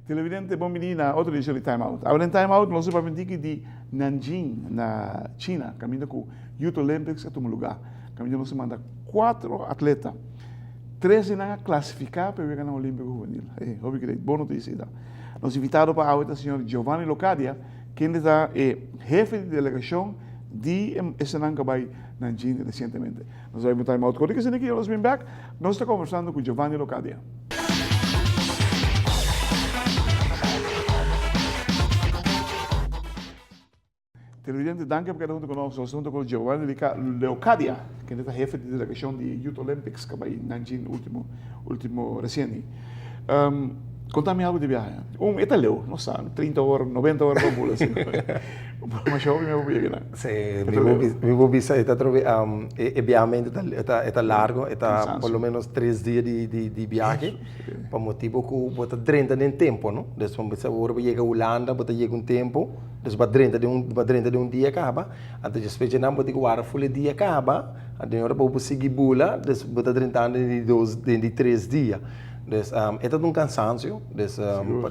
Televidente, bon bini na otro edicion di Time Out. Awe den Time Out nos a papia un tiki di Nanjing na China, caminda cu Youth Olympics a tuma lugar. Caminda nos a manda cuatro atleta. Tres di nan a clasifica pa e Weganan Olimpico Huvenil. Hey, hopi great, bon noticia ita. Nos invitado pa awe ta señor Giovanni Locadia, kende ta e hefe di delegacion di esanan cu a bay Nanjing recientemente. Nos a bay un Time Out cortico, asina ki nos bin back, nos ta conversando cu Giovanni Locadia. Televidente, danki pa keda huntu ku nos. Nos ta huntu ku Giovanni Leocadia, kende ta hefe di delegashon di Youth Olympics ku a bai Nanjing ultimo, ultimo resien ei. Konta mi algu di biahe. Un, e ta leu, nos sa, 30 ora, 90 ora pa bula asina. Masha hopi mi a por yega nan. Sí, mi por bisa e ta trobe e biahamento ta e ta largo, e ta por lo menos tres dia di di biahe pa motibo ku bo ta drenta den tempo no. Des bo bisa ora bo yega Hulanda bo ta yega un tempo, des bo a drenta den un bo a drenta den un dia kaba, anto despues dje nan bo tin ku wara ful e dia kaba, anto ora bo por sigui bula des bo ta drentando den di dos den di tres dia. Dus e ta un cansancio, dus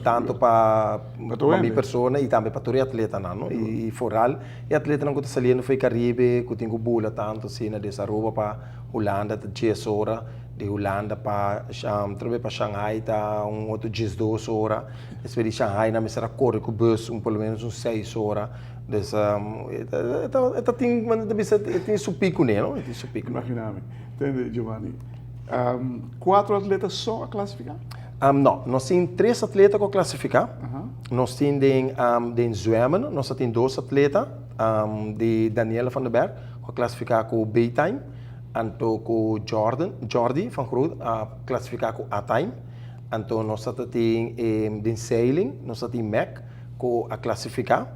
tanto pa mi persona y tambe pa tur e atletanan, no? Y foral e atletanan cu ta saliendo for e Caribe, cu tin cu bula tanto asina, des Aruba pa Hulanda ta dies ora, di Hulanda pa trobe pa Shanghai ta un otro diesdos ora, despues di Shanghai nan mester a core cu bus un por lo menos un seis ora, dus e ta e ta tin manera ta bisa e tin su pico ne, no? E tin su pico. Imaginami. Tende Giovanni. Cuatro atleta so a clasifica? No, nos tin tres atleta cu a clasifica. Nos tin den den zwemmen, nos a tin dos atleta, di Daniela van der Berg cu a clasifica cu B-time, anto cu Jordan, Jordi van Groot a clasifica cu A-time. Anto nos a ta tin den sailing, nos a tin Mac cu a clasifica.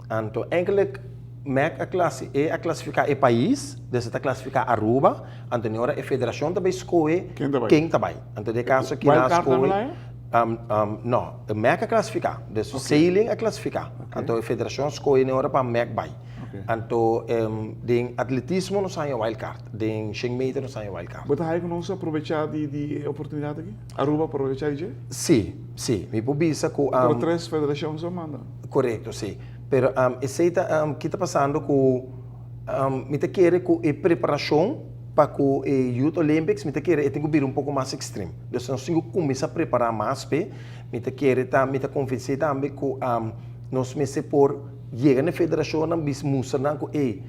Anto eigenlijk Mac a clasi, e a clasifica e pais, dus e ta clasifica Aruba. Anto ni ora e federacion ta bay scohe Ken ta bay? ken ta bay. Anto den e caso aki Wild nan a card scohe tambe la e? No, Mac a clasifica, dus Ok. sailing a clasifica. Ok. Anto e federacion a scohe ni ora pa Mac bay. Ok. Anto den atletismo nos haña wild card, den shen meter nos haña wild card. Bo ta haña cu nos a probecha di di e oportunidad aki? Aruba a probecha di dje? Si, si. Mi por bisa cu. Pero tres federacion so a manda. Corecto, si. Pero esey ta, ki ta pasando cu Mi ta kere ku e preparashon pa ku e Youth Olympics mi ta kere e tin ku bira un poko mas ekstrem. Dus nos tin ku kuminsá prepará mas p'e. Mi ta kere ta mi ta konvensé tambe ku nos mester por yega na e federashonnan bis mustra nan ku ey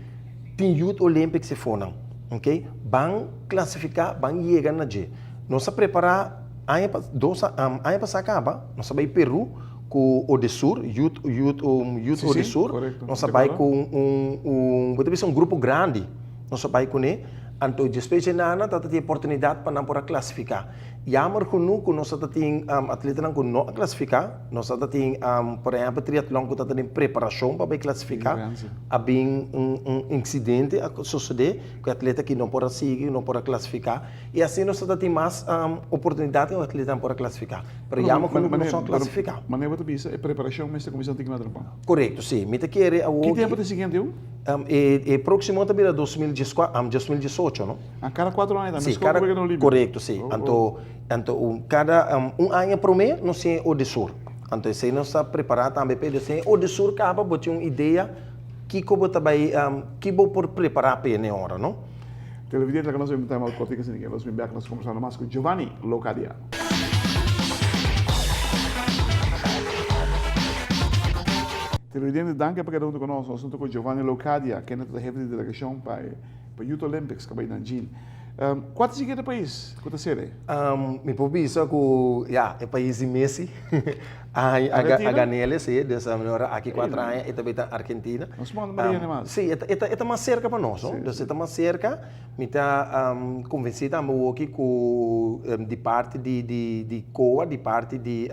tin Youth Olympics efonan oke ban klasifiká ban yega na dje. Nos a prepará aña pas dos aña pasá kaba nos a bai Peru. Ku Odesur, Youth, Youth, Youth Sí, sí, Odesur, korekto. nos a Te bai acuerdo? ku un, un, un, bo ta bisa un grupo grandi, nos a bai kuné, anto despues dje nan nan tabata tin oportunidat pa nan por a klasifiká. Jammer genoeg ku nos tabata tin atletanan ku no a klasifiká, nos tabata tin por ehèmpel triatlon ku tabata den preparashon pa bai klasifiká, Gran, sí. a bin un, un insidente a sosodé ku e atleta aki no por a sigui, no por a klasifiká, i asina nos tabata tin mas oportunidat ku e atletanan por a klasifiká. Pero ya mejor no son clasifica. Manera bo ta bisa, e preparacion mester cuminsa tin na trabao. Correcto, si. Mi ta kere awor. Ki tempo ta e siguiente un? E e proximo ta bira dos mil diescua, dos mil diesocho, no? Ah, cada cuatro aña ta, Si, mescos cada, cu Weganan Olimpico. correcto, si. Oh, oh. Anto, anto un cada un aña prome nos tin e Odesur. Anto esey nos ta prepara tambe p'e. Esey e Odesur caba bo tin un idea kico bo ta bay, ki bo por prepara p'e n'e ora, no? Televidente, laga nos bay un time out cortico asina ke nos bin bek nos conversando mas cu Giovanni Locadia. Televidente, danki pa keda huntu ku nos. Nos huntu ku Giovanni Locadia, kende ta hefe di delegashon pa e pa Youth Olympics ku a bai Nanjing. Kua ta siguiente pais ku ta sede? Mi por bisa ku ya, e pais di Messi a Argentina? gan'el si, des ora aki kuater aña e ta bai ta Argentina. Nos manda Maria animal. Si, e ta mas serka pa nos, no? Dus e ta mas serka. Mi ta konvensí tambe woki ku di parti di di di COA, di parti di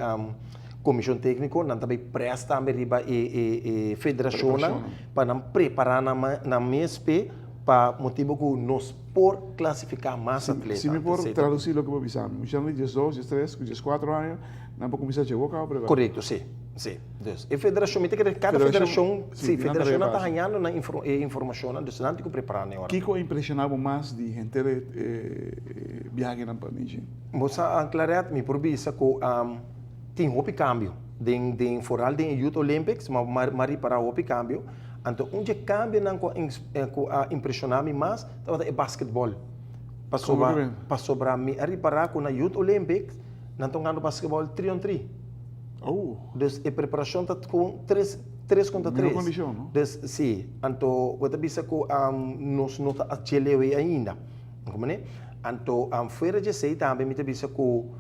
Komishon Tékniko, nan ta bai près tambe riba e e e federashonnan pa nan prepará nan nan mes p'e. Pa motibo ku nos por klasifiká mas atleta. Si mi por tradusí loke bo bisa mi, muchanan di diesdos, diestres ku dieskuatro aña nan por kuminsá dje wòkoup prepará. Korekto, si, si. Dus e federashon, mi ta kere kada federashon, si, federashonnan ta hañando nan e informashonnan, dus nan tin ku prepará na e ora. Kiko a impreshoná bo mas di henter e biahenan pa Nanjing? Bo sa, Claret, mi por bisa ku tin hopi kambio den, den, foral den e Youth Olympics, mi a ripará hopi kambio. Anto un dje kambionan ku a ku a impreshoná mi mas tabata e basketbòl. Pasobra pasobra mi a ripará ku na Youth Olympics nan ta hungando basketbòl tri on tri. Dus e preparashon ta kon tres tres kontra tres. Dus si, anto bo ta bisa ku nos no ta dje leu ei ainda. Komprendé? Anto fuera dje esei tambe mi ta bisa ku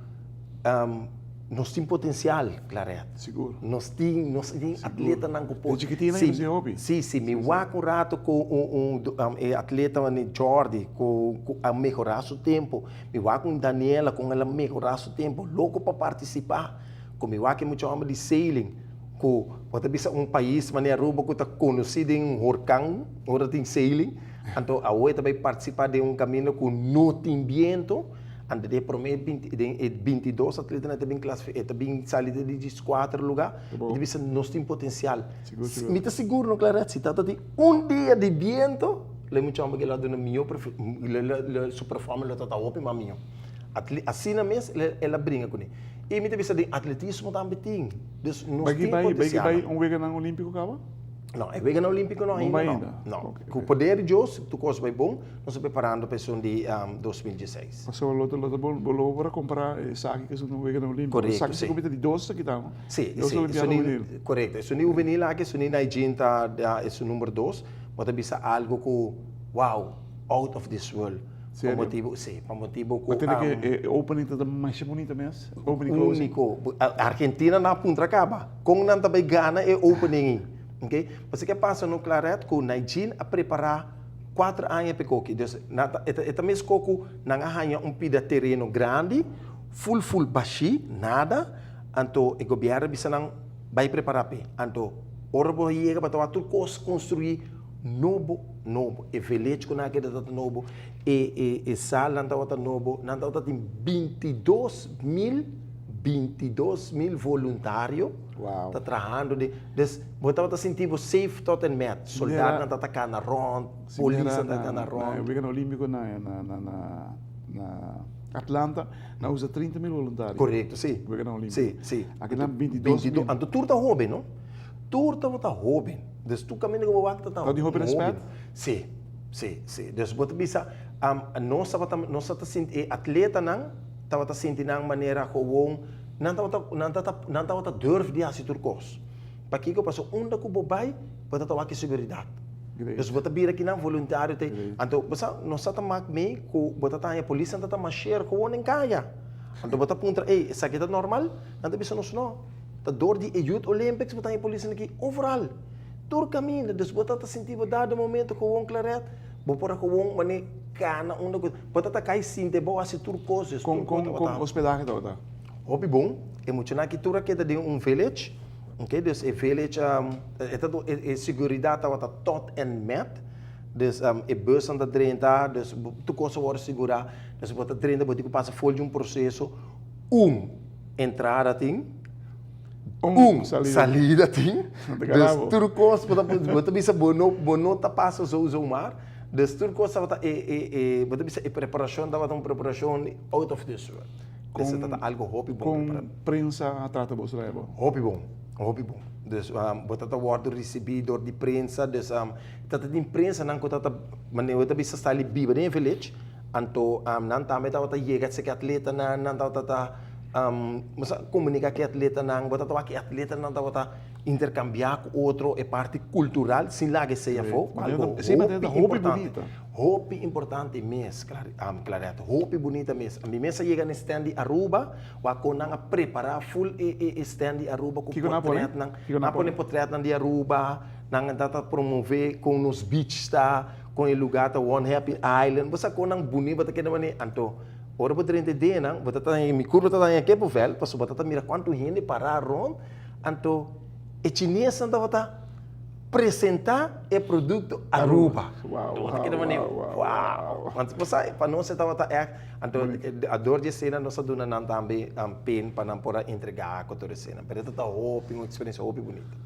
Nos tin potencial, Claret. Sigur. Nos tin, nos tin atletanan ku por. De chikitina nos tin hopi. Si, si. Mi wak un rato ku un un e atleta manera Jordy ku ku a mehorá su tempu. Mi wak un Daniela kon el a mehorá su tempu. Loko pa partisipá. Ku mi wak e mucha hòmber di sailing ku bo ta bisa un pais manera Aruba ku ta konosí den un horkan ora tin sailing. Anto awo e ta bai partisipá den un kaminda ku no tin biento. Anto den e prome binti den e bintidos atletanan e ta bin klasif e ta bin sali den di dieskuater luga mi ta bisa nos tin potensial mi ta sigur no Claret si tabata tin un dia di biento lo e mucha homber lo a duna miho lo su performance lo tabata hopi mas miho asina mes el a bringa kuné i mi ta bisa den atletismo tambe tin dus nos tin potensial. Bai un weganan olimpiko kaba? No e weganan olimpiko no ainda no no ku poder di Dios tur kos bai bon. Nos ta preparando pa esun di 2016. Pasobra lo ta lo ta bon bo lo por a compara esaki cu esun weganan olimpico. Correcto, Esaki si. ta comita di dos ta kita no? Si, Dos si. olimpiada Esun di, juvenil. correcto. Esun di juvenil aki, esun di Nanjing ta esun number dos. Bo ta bisa algo cu wow, out of this world. Pa Serio? motibo, si, pa motibo cu Bo tende ke e opening ta ta masha bunita mes? Opening closing. Unico. Argentina nan a puntra caba con nan ta bay gana e opening ei. Ok. Pasobra ke pasa no Claret cu Nanjing a prepara Kuater aña p'e koki. Dus nan ta, e ta, e ta mes koku nan a haña un pida tereno grandi, ful ful bashí, nada, anto e gobièrnu a bisa nan bai prepará p'e. Anto ora bo a yega bo ta wak tur kos konstruí nobo, nobo. E village ku nan a keda tabata nobo, e e e salnan tabata nobo, nan tabata tin 22000, 22000 voluntario. Wow. Ta trahando den, dus bo tabata sinti bo safe tot en met. Soldaatnan tabata kana rond, polisnan tabata kana rond. Na e weganan olimpico na na na na Atlanta nan usa 30 mil voluntario. Correcto, si. Weganan olimpico. Si, si. Aki nan 22 mil. Anto tur ta hoben, no? Tur tabata hoben. Dus tur caminda cu bo wak ta Tabatin hopi respet? Si, si, si. Dus bo ta bisa, nos tabata, nos tabata sinti, e atletanan tabata sinti nan manera gewoon. Nan tabata, nan tata, nan tabata durf di hasi tur kos. Pakiko? Pasobra unda ku bo bai, bo ta wak e seguridat. Dus bo ta bira kinan voluntario te. Anto, bo sa, nos sa ta mak mee ku bo ta haña polisnan ta ta masher gewoon den kaya. Anto bo ta puntra, ey, esaki ta normal? Nan ta bisa nos no. Ta dor di e Youth Olympics bo ta haña polisnan aki overal. Tur kaminda. Dus bo ta ta sinti bo dado momento gewoon Claret, bo por a gewoon mane kana unda ku. Bo ta ta kai sinti bo hasi tur kos. Dus Kon, tur kos kon, kon tabata. hospedahe tabata? Hopi bon. E muchanan aki tur a keda den un village. Ok, dus e village, e ta e seguridat tabata tot en met. Dus e busnan ta drenta, dus tur kos a wòrdu sigurá. Dus bo ta drenta, bo tin ku pasa for di un proseso. Un entrada tin, un salida tin. Dus tur kos bo ta bo ta bisa bo no bo no ta pasa zo zomaar. Dus tur kos tabata e e e bo ta bisa e preparashon tabata un preparashon out of this world. Esei ta algo hopi bon prepará. Kon prensa a trata boso la ebo? Hopi bon, hopi bon. Dus bo ta ta wòrdu risibí dor di prensa, dus ta ta tin prensanan ku ta ta manera bo ta bisa sta li biba den e village, anto nan tambe tabata yega seki atletanan, nan tabata ta komuniká ku e atletanan, bo ta ta wak e atletanan tabata interkambiá ku otro e parti kultural sin laga esei afó, algo hopi importante. Hopi importante mes, Claret, hopi bunita mes. Mi mes a yega na e stand di Aruba, wak kon nan a prepara full e stand di Aruba ku potretnan. Nan a pone potretnan di Aruba, nan a ta promove kon nos beach ta, kon e lugar ta One Happy Island. Bo sa kon nan buni bo ta keda manera. Anto, ora bo drenta e denan, bo ta ta mi kurpa ta ta haña kepuvel, pasobra bo ta ta mira kuantu hende para rond. Anto, e chinesnan tabata. presentá e produkto Aruba. Wow, Bo ta keda manera, wow, wow. Want bo sa, pa nos e tabata ègt, anto dor di esena nos a duna nan tambe pen pa nan por a entregá ku tur esena. Pero e ta hopi, un eksperensia hopi bunita.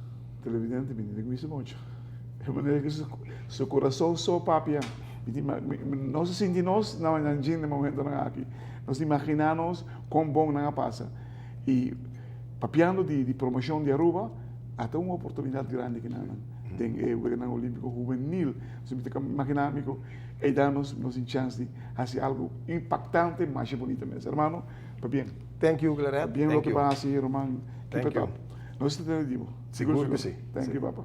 Televidente, mi tin ku bisa mucho. E manera ku su kurason so papia. Mi tin, nos a sinti nos na Nanjing na e momentonan aki. Nos ta imaginá nos kon bon nan a pasa. I papiando di promoshon di Aruba, a ta un oportunidat grandi ki nan den e Weganan Olímpiko Hubenil. So mi ta imaginá mi ku ei da nos nos tin chèns di hasi algu impaktante masha bunita mes. Hermano, pabien. Thank you, Claret. Pabien loke bo a hasi, ruman. Keep it up. Nos ta tene di bo. Sigur ku si. Thank you, papa.